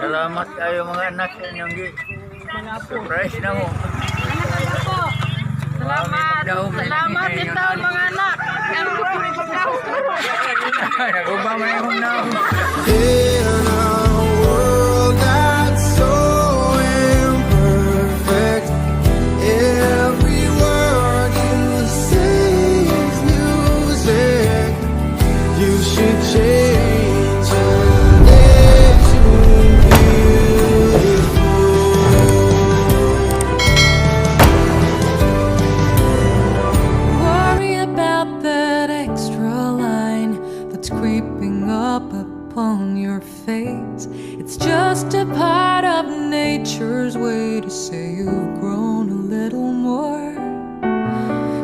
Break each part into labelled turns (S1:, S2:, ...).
S1: Salamat kayo mga anak sa inyong surprise na mo.
S2: Anak po. Salamat. Salamat ito mga anak.
S1: Nag-uba mo yung na.
S3: In a world that's so imperfect, every word you say is music. You should change your name to beautiful.
S4: Worry about that extra line that's creeping up upon your face. It's just a part of nature's way to say you've grown a little more.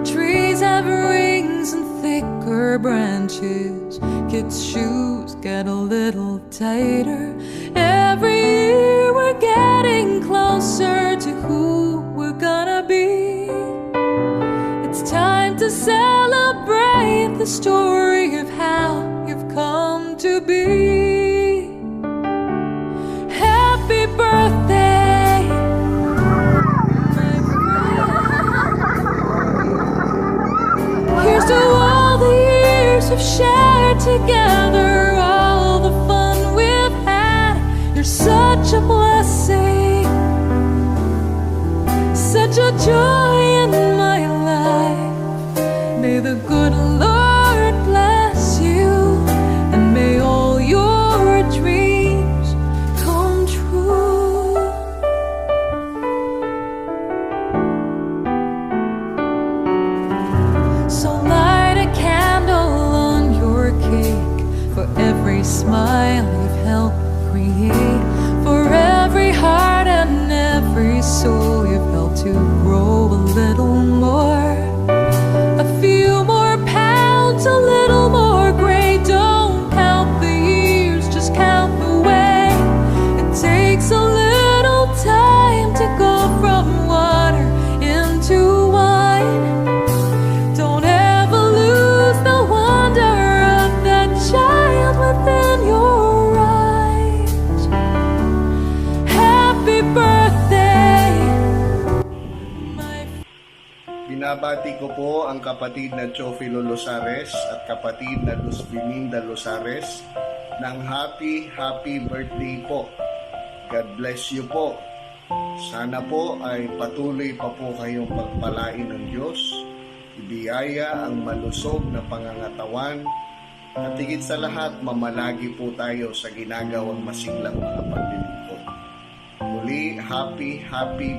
S4: Trees have rings and thicker branches. Kids' shoes get a little tighter. Every year we're getting closer to who we're gonna be. It's time to celebrate the story of how you've come to be. Happy birthday, my friend. Here's to all the years we've shared together, all the fun we've had. You're such a blessing, such a joy in my life. May the good Lord bless you, and may all your dreams come true. So light a candle on your cake for every smile you've helped create, for every heart and every soul you've helped to grow a little more. A few more pounds, a little more gray. Don't count the years, just count the way. It takes a little time to go from water into wine. Don't ever lose the wonder of that child within your eyes. Happy birthday, my
S5: Binabati ko po ang kapatid na Chofilo Losares at kapatid na Luz Biminda Losares ng happy birthday po. God bless you po. Sana po ay patuloy pa po kayong pagpalain ng Diyos, ibiyaya ang malusog na pangangatawan, at higit sa lahat mamalagi po tayo sa ginagawang masiglang mga paglilingkod. Muli, happy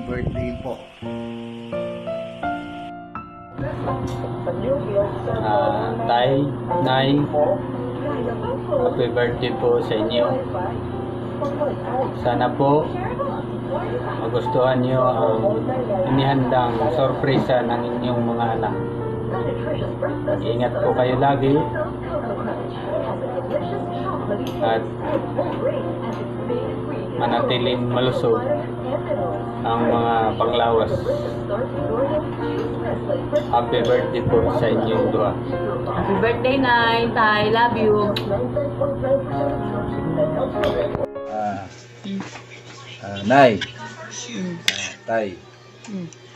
S5: birthday po.
S6: Tay, Nay, happy birthday po sa inyo. Sana po magustuhan nyo ang inihandang sorpresa ng inyong mga anak. Ingat po kayo lagi at manatiling malusog ang mga panglawas. Happy birthday po sa inyong dua.
S2: Happy birthday, Nay. Tay, love you.
S7: Nay, Tay,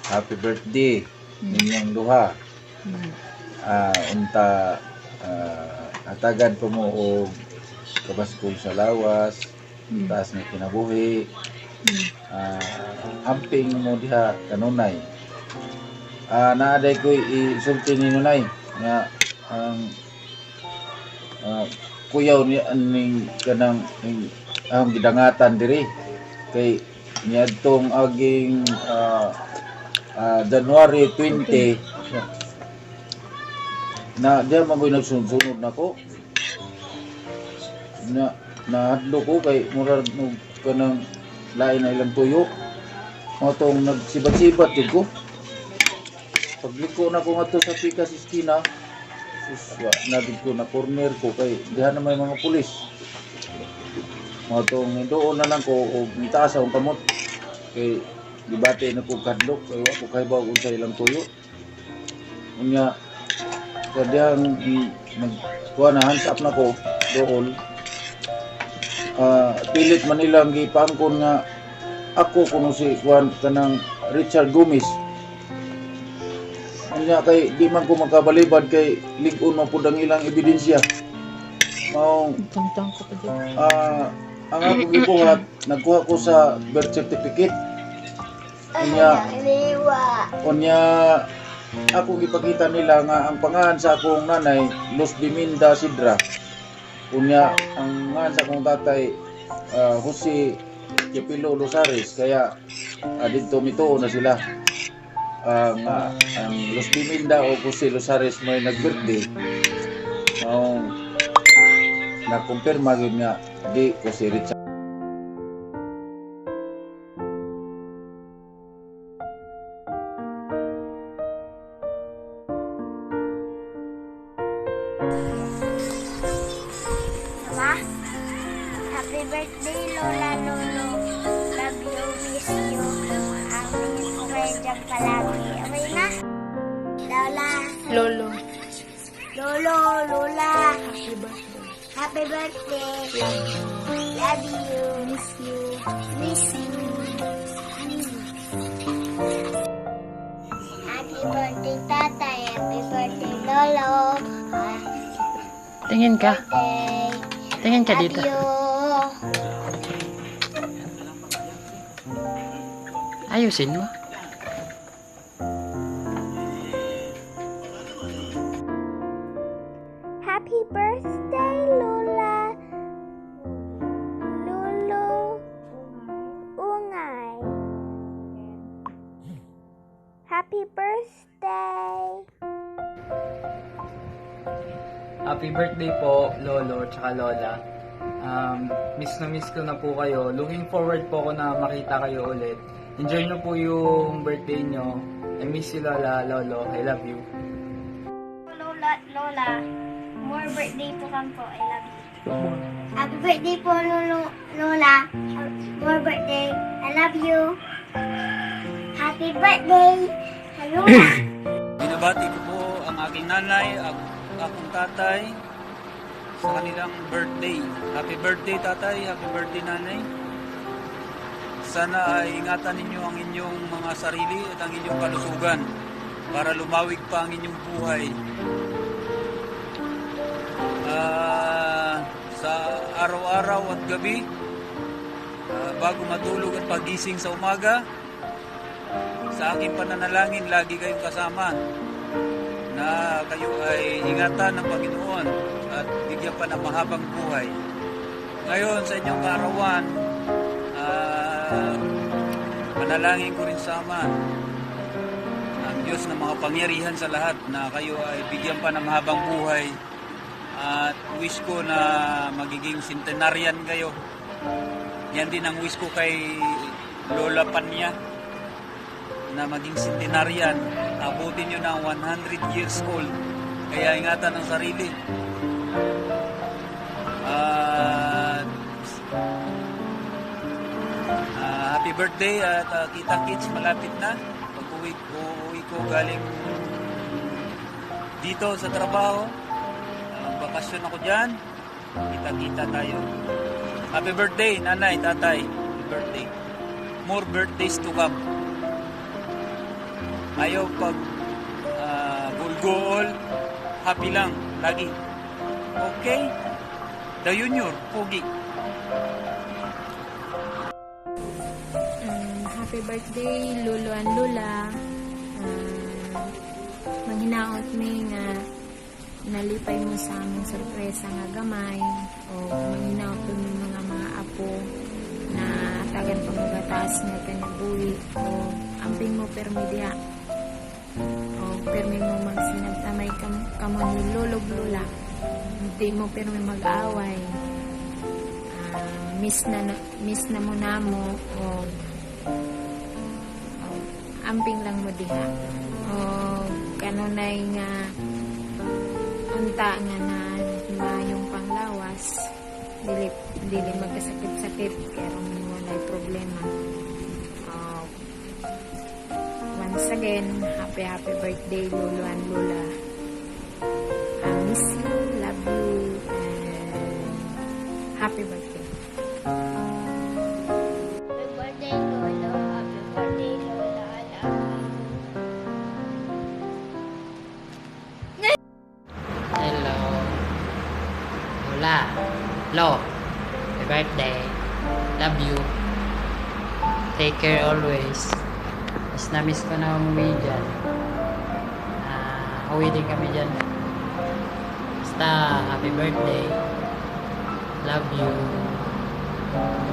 S7: happy birthday ninyong duha. Unta hatagan po mo og kabaskog sa lawas, taas na kinabuhi. Amping mo diha kanunay. Naaday ko isulti ni Nunay nga ang kuyaw ni aning kanang ang gidangatan diri kay niadtong aging January 20 na diya magoy nagsunod nako na nahadlo ko kay murag kanang lain na ilang tuyo mo tong nagsibat-sibat jud ko pagliko na ko ngadto sa pikas iskina suswa na dito na corner ko kay diha na may mga pulis mo tong doon na lang ko og nitaas ang kamot kay gibati na ko kadlok kay wa ko kay baw sa ilang tuyo unya kadiyang nagkuha na hands up na ko doon pilit man nilang gipangkon nga ako kuno si Juan kanang Richard Gomez. Anya kay di man ko makabalibad kay lig-on man pud ang ilang ebidensya. Mao
S2: Tungtong ko pa dyan.
S7: ang ako gibuhat nagkuha ko sa birth certificate. Unya ako gipakita nila nga ang pangalan sa akong nanay Luz Biminda Sidra. Unya ang ngalan sa akong tatay Jose Chepilo Losares, kaya dito mituo na sila. Ang Luz Biminda o Jose Losares may nag-birthday. Na-confirma yun nga di ko si Richard.
S8: Mama, happy birthday, Lola Lolo. Love you, miss you. Amin po kayo dyan palagi. Okay na? Lola.
S2: Lolo.
S8: Lolo, Lola.
S2: Happy birthday.
S8: Happy birthday. Love you. Miss you. Miss you. Happy birthday, Tatay. Happy birthday, Lolo.
S2: Tingin ka.
S8: Birthday.
S2: Tingin ka
S8: Love
S2: dito.
S8: you.
S2: Ayusin mo.
S8: Happy birthday, Lola. Lolo. Ungay. Happy birthday.
S1: Happy birthday po, Lolo tsaka Lola. Miss na miss ko na po kayo. Looking forward po ako na makita kayo ulit. Enjoy na po yung birthday nyo. I miss you, Lola, Lolo. I love you.
S8: Lola. More birthday po kang po. I love you. Happy birthday po, Lola. More birthday. I love you. Happy birthday, Lola.
S6: Binabati ko po ang aking nanay, akong tatay sa kanilang birthday. Happy birthday tatay, happy birthday nanay. Sana ay ingatan ninyo ang inyong mga sarili at ang inyong kalusugan para lumawig pa ang inyong buhay. Sa araw-araw at gabi, bago matulog at pagising sa umaga, sa aking pananalangin lagi kayong kasama na kayo ay ingatan ng Panginoon at bigyan pa ng mahabang buhay. Ngayon sa inyong kaarawan, manalangin ko rin sama ang Diyos na mga pangyarihan sa lahat na kayo ay bigyan pa ng mahabang buhay at wish ko na magiging centenarian kayo. Yan din ang wish ko kay Lola Panya na maging centenarian. Abutin nyo ng 100 years old. Kaya ingatan ang sarili. Happy birthday at kita kids, malapit na. Pag-uwi ko galing dito sa trabaho. Bakasyon ako dyan. Kita-kita tayo. Happy birthday, nanay, tatay. Happy birthday. More birthdays to come. Ayaw pag goal, happy lang, lagi. Okay? The Junior, Pogi.
S9: Happy birthday, Lolo and Lola. Manghinaot mi nga nalipay mo sa aming sorpresa nga gamay o manghinaot mi mga apo na tagan pamagatas nga kanabuhi o amping mo permedia o permi mo magsinagtamay kamo ni Lolo Lola, hindi mo permi mag-away. Miss na mo namo o amping lang mo diha o kanunay nga unta nga na mayong panglawas dili magkasakit-sakit kaya walay problema. Once again, happy birthday Lolo and Lola. I miss you, love you, and happy birthday.
S2: birthday. Love you. Take care always. Miss ko na umuwi dyan. Uwi din kami dyan. Basta, happy birthday. Love you.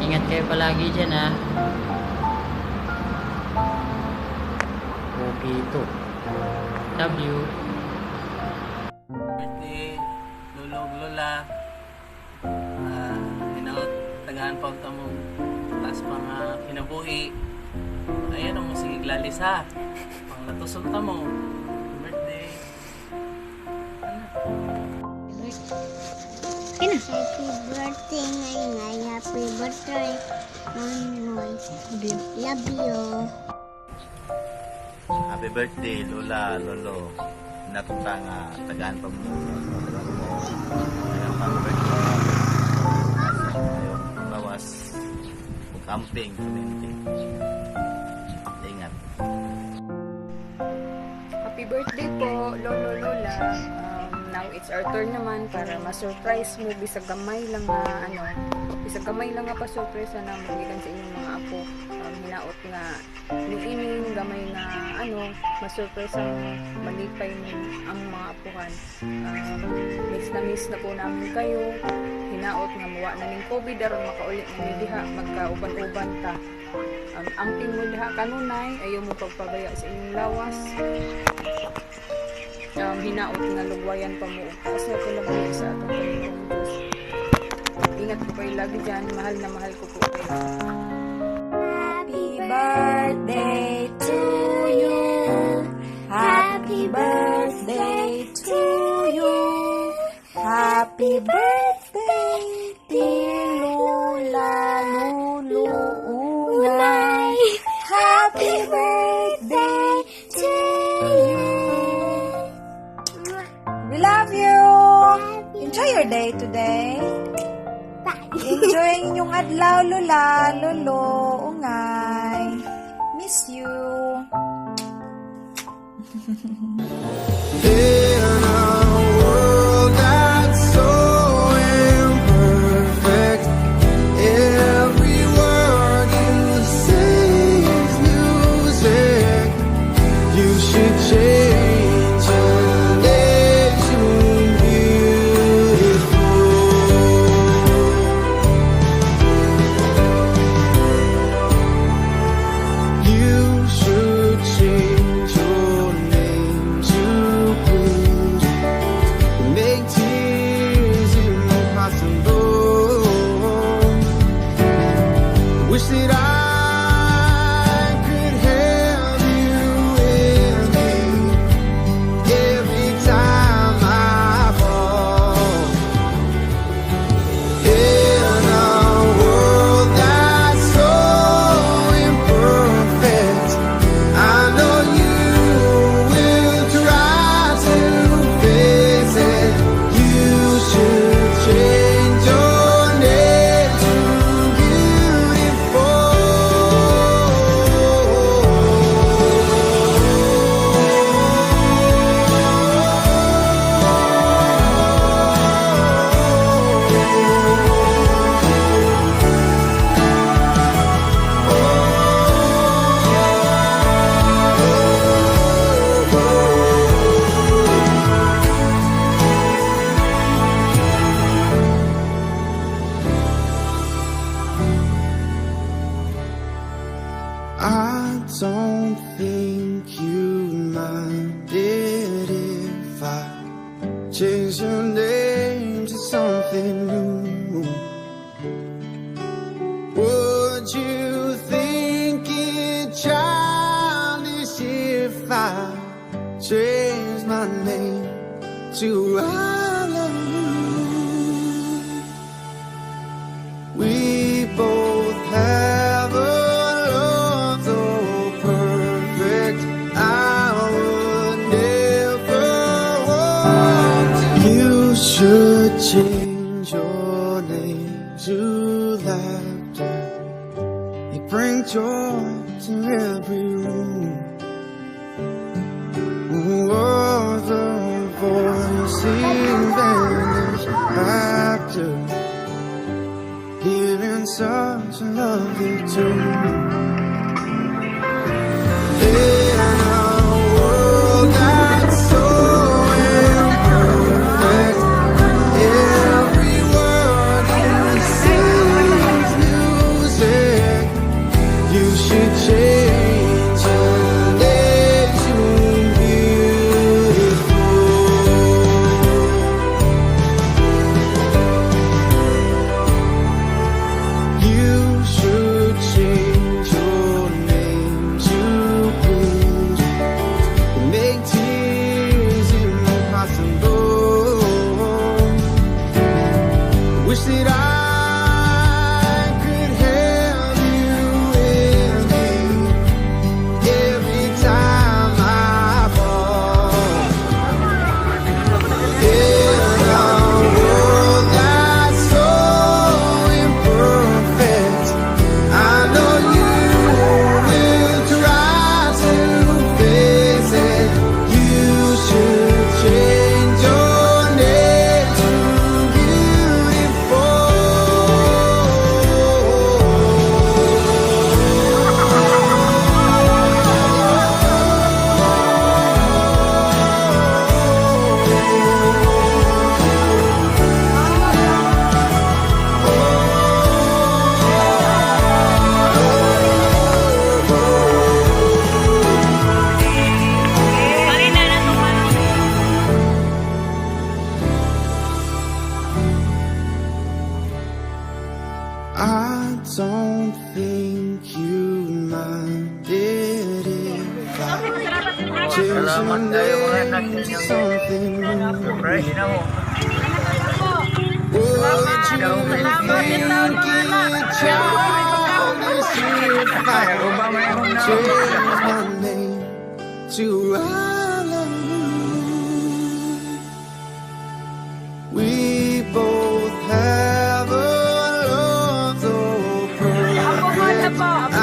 S2: Ingat kayo palagi dyan, ha. Okay ito. Love you.
S10: Birthday, lulog lola. Hinaot, tagaan pa ang tamong taas pang kinabuhi. Ayan ang sige glalis ha. Pang natusog ta mo. Birthday.
S8: Happy birthday ngayon. Happy birthday. Noy. Love you.
S11: Happy birthday, Lola, Lolo. Natuta nga, tagaan pa mo. Tagaan pa mo birthday. Bawas. Camping, community. Ingat.
S12: Happy birthday po, Lolo Lola. Now it's our turn naman para ma-surprise mo bisag gamay lang nga bisag gamay lang nga pa-surprise na magikan sa inyong mga apo. Hinaot nga niining gamay nga ma-surprise ang malipay ang mga apuhan. Miss na po namin kayo. Hinaot nga muwa na ning COVID aron makaulit na diha magkauban-uban ta. Amping mo diha kanunay ayaw mo pagpabaya sa inyong lawas. Hinaot nga lugwayan pa mo kasi ako lang sa atong Panginoong Diyos. Ingat po kayo lagi dyan. Mahal na mahal ko po kayo.
S9: Happy birthday to you. Happy birthday to you. Happy birthday, dear Lola, Lulu, Unay. Happy birthday to you. We love you. Enjoy your day today. Enjoy ang inyong adlaw, Lola, Lolo, Ungay. Miss you.
S3: In a world that's so imperfect, every word you say is music. You should change your name to beautiful. You should change your name to Queen. Make tears impossible. Wish that I could have you with me every time I fall. In a world that's so imperfect, I know you will try to fix it. You should change your name to I don't think you minded if I change your name to something new. Would you think it childish if I change my name to I love you? We both have a love so perfect, I would never want to. You should change your name to laughter. You bring joy to every room. Oh, the voices vanish after hearing such a lovely tune. In a world that's so imperfect, every word you say is music. You should change your name to beautiful. You should change your name to blues and make tears impossible. Wish that I could have you with me every time I fall. In a world that's so imperfect, I know you will try to face it. You should change your name to I don't think you minded if I changed your name to something new. Would you think it childish if I changed my name to I love you? We both have a love so perfect.